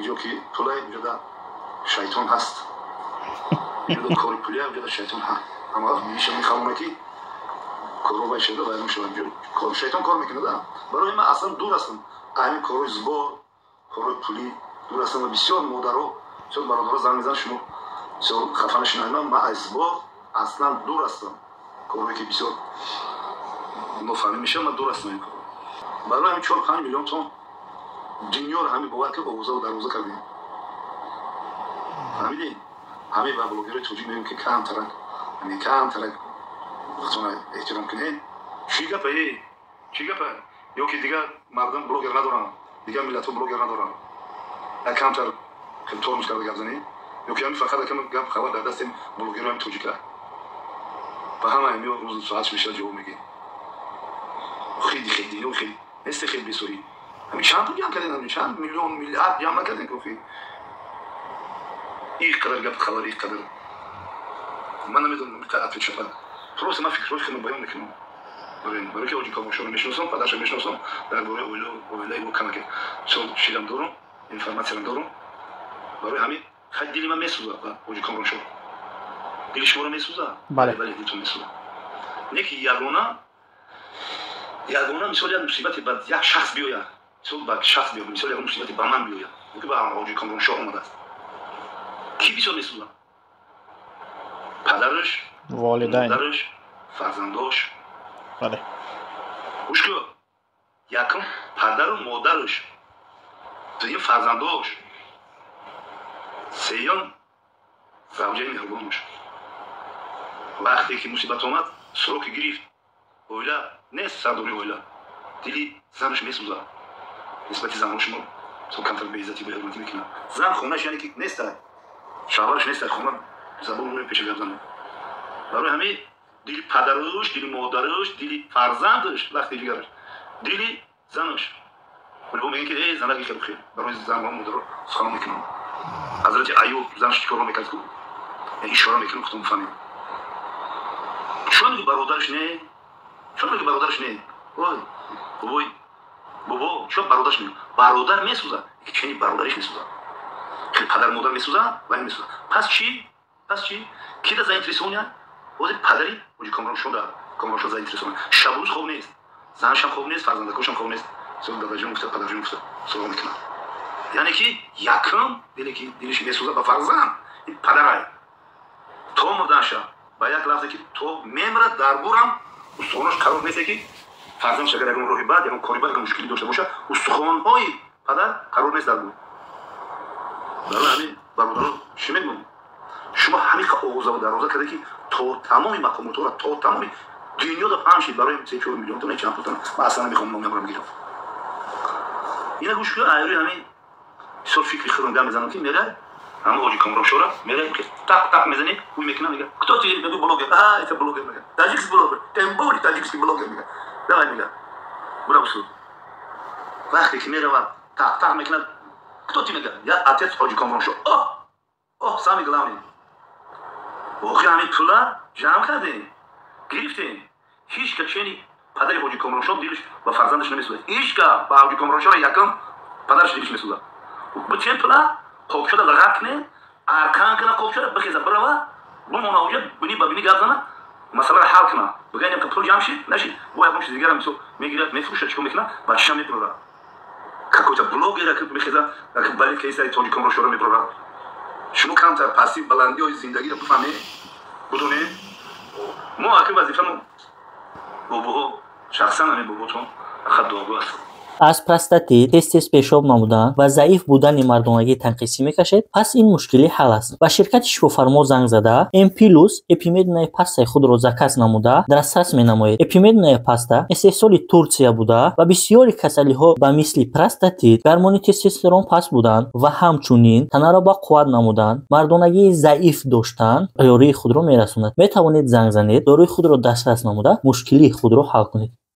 Ҷо ки пулай, ҷода шайтон ҳаст. Ҷода кори пулия, ҷода шайтон ҳаст. Ҳама вақт миша мехамона, ки корро вай шуда, вайрон шавад. Шайтон кор мекунад. Барои ман аслан дур ҳастам ҳамин корҳои сбор, корҳои пулӣ дур ҳастам. Ва бисёр модаро, бисёр бародаро занг мезананд, шумо бисёр хафа нашинед, ман аз сбор аслан дур ҳастам. Корҳое ки бисёр нофаҳмӣ мешавад, ман дур ҳастам ин корҳо. Барои ҳамин 4-5 миллион тон дунёро ҳамин бовар ки овозаву дарвоза кардем, фаҳмидӣ? Ҳамин ба блогерои тоҷик мегӯем, ки камтарак, ҳамин камтарак худтона эҳтиром кунед. Чӣ гапа, е, чӣ гапа? Ё ки дигар мардум блогер надоранд, дигар миллатҳо блогер надоранд? Як камтар тормоз карда гап занед. Ё ки ҳамин фақат акам гап хабар дар дасти блогерои тоҷика? Ба ҳама ё рӯзу соатш мешавад, ҷавоб мегӯем. Хеле хеле ё хеле нести, хеле бесурӣ. Ҳамин чанд пул ҷамъ кардем? Ҳамин чанд миллион, миллиард ҷамъ накардем, ки охи ин қадар гап хабар, ин қадар ман намедонам ответ шавад. Просто ман фикрҳои худро баён мекунам, барои ки ҳоҷи Комроншоро мешиносам, падарша мешиносам, дар бораи оилаи ӯ камаке мисол чизам дорам, информатсиям дорам. Барои ҳамин хай дили ман месӯзад ба ҳоҷи Комроншо. Дили шуморо месӯзад? Бале. Бале, дилтон месӯзад. Не ки ягона мисол як мусибате ба як шахс биёяд, мисол ба шахс биёяд, мисол ягон мусибате ба ман биёяд, ки ба ҳоҷи Комроншо омадааст, кӣ бисёр месӯзад? Падараш? Волидайн. Модараш, фарзандош. Бале. Гӯш кун: якум падару модараш, дуюм фарзандош, сеюм завҷаи меҳрубонаш. Вақте ки мусибат омад, сроки гирифт, оила нест, сардори оила, дили занаш месӯзад. Нисбати занҳо шумо камтар беиззатӣ, беҳурматӣ мекунад. Зан хонаш, яъне ки неста, шавҳараш неста, хона забон пеша гап занад. Барои ҳамин дили падараш, дили модараш, дили фарзандаш, вақти дигараш дили занаш. Олибо мегӯянд, ки э занаки хеле хел барои занҳо, модаро сухан мекунам. Ҳазрати Аюб занаш чӣ корро мекард ку? Ишора мекунам, худтон бифаҳмед. Чун меги бародараш не, чун меги бародараш не, ой бобой, бобо, чун бародараш не, бародар месӯзад, чени бародариш месӯзад, хеле падар модар месӯзад ва месӯзад. Пас чӣ? Пас чӣ? Ки да заинтересования? Ҳозир падари ҳоҷи Комроншода, Комроншо заинтересован, шабу рӯз хоб нест, занашам хоб нест, фарзандакошам хоб нест. Дадаҷон гуфта, падарҷон гуфта суроғ мекунад. Яъне ки якум диле ки дилиш месӯзад ба фарзанд, ин падарай то мурданша, ба як лафзе ки то мемирад, дар гӯрам устухонаш қарор несте, ки фарзандаш агар ягон роҳи бад, ягон кори бад, ягон мушкилӣ дошта бошад, устухонҳои падар қарор нест дар гӯр. Барои ҳамин, бародарон, чӣ мегӯм? Шумо ҳамин оғозаву дарвоза карда, ки то тамоми мақомотҳоро, то тамоми дунёда паҳн шид барои 3-4 миллион тона, чанд пултона. Ман аслан намехоҳам номиамро бигирам. Ина гӯш кун, айрӯи ҳамин бисёр фикри худам гап мезанам, ки мерай ҳама ҳоҷи Комроншора мерай, так так мезани, ӯй мекунам, мега: «Кто ты?» Мегӯ: «Блогер». «А, это блогер», мега, «таджикский блогер, тем более таджикский блогер», мега, «давай», мега, «бура усуд». Вақте ки меравад, так так мекунад, «Кто ты?» мега, «Я отец ҳоҷи Комроншо». О, о, самый главный. Охи ҳамин пула ҷамъ кардем, гирифтем, ҳеҷ ка чени падари ҳоҷи Комроншо дилиш ба фарзандаш намесӯзад. Ҳеҷ ка ба ҳоҷи Комроншоро якум падараш дилиш месӯзад. Бутен пула қопшода лағат кунем, аркан кина, қопшода бихеза, бирава, бимона ҳоҷа, бини ба бини гап зана, масъаларо ҳал куна. Бигӯям, ки пул ҷамъ шид, нашид, бо ягон чиз дигарам, мисол, мегирад, мефурӯшад, чикор мекунад, бачашам мебурора. Какой-то блогера мехеза, бале, кейсаи тоҷи Комроншоро мебурора. Шумо камтар пасти баландиҳои зиндагиро бифаҳмед, будонед. Мо аки вазифамо, бобоҳо, шахсан ҳамин боботон фақат дуогӯ ҳастанд. Аз простатит, тез-тез пешоб намудан ва заиф будани мардонагӣ танқисӣ мекашед? Пас ин мушкилӣ ҳал аст. Ба ширкати шифофармо занг зада, М плюс эпимедная пастаи худро заказ намуда, дастрас менамоед. Эпимедная паста истеҳсоли Турсия буда ва бисёри касалиҳо, ба мисли простатит, гормони тестостерон паст будан ва ҳамчунин танаро ба қувват намудан, мардонагии заиф доштан ёрии худро мерасонад. Метавонед занг занед, доруи худро дастрас намуда, мушкилии худро ҳал кунед.